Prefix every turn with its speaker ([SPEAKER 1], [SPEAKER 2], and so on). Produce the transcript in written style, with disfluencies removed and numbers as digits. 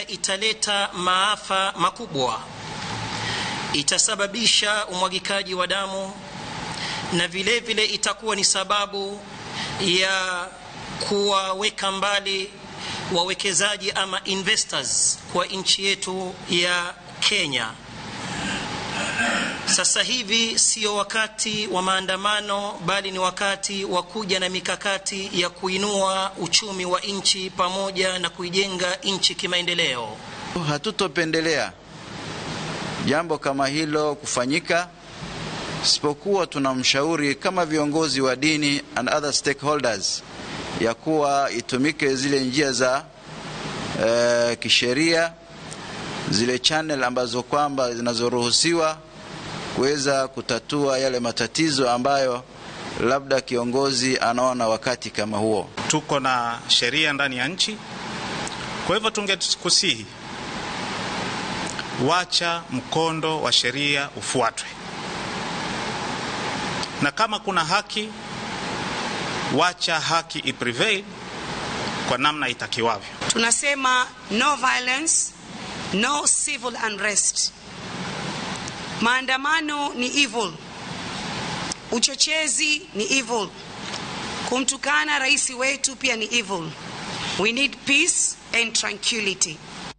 [SPEAKER 1] Italeta maafa makubwa, itasababisha umwagikaji wa damu na vile vile itakuwa ni sababu ya kuwaweka mbali wawekezaji ama investors kwa nchi yetu ya Kenya. Sasa hivi sio wakati wa maandamano, bali ni wakati wa kuja na mikakati ya kuinua uchumi wa nchi pamoja na kuijenga nchi kimaendeleo.
[SPEAKER 2] Hatutopendelea jambo kama hilo kufanyika, isipokuwa tunamshauri kama viongozi wa dini and other stakeholders ya kuwa itumike zile njia za kisheria, zile channel ambazo kwamba zinazoruhusiwa kuweza kutatua yale matatizo ambayo labda kiongozi anaona wakati kama huo.
[SPEAKER 3] Tuko na sheria ndani ya nchi, kwa hivyo tungekusihi, wacha mkondo wa sheria ufuatwe, na kama kuna haki, wacha haki iprevail kwa namna itakiwavyo.
[SPEAKER 4] Tunasema no violence, no civil unrest. Maandamano ni evil, uchochezi ni evil, kumtukana rais wetu pia ni evil. We need peace and tranquility.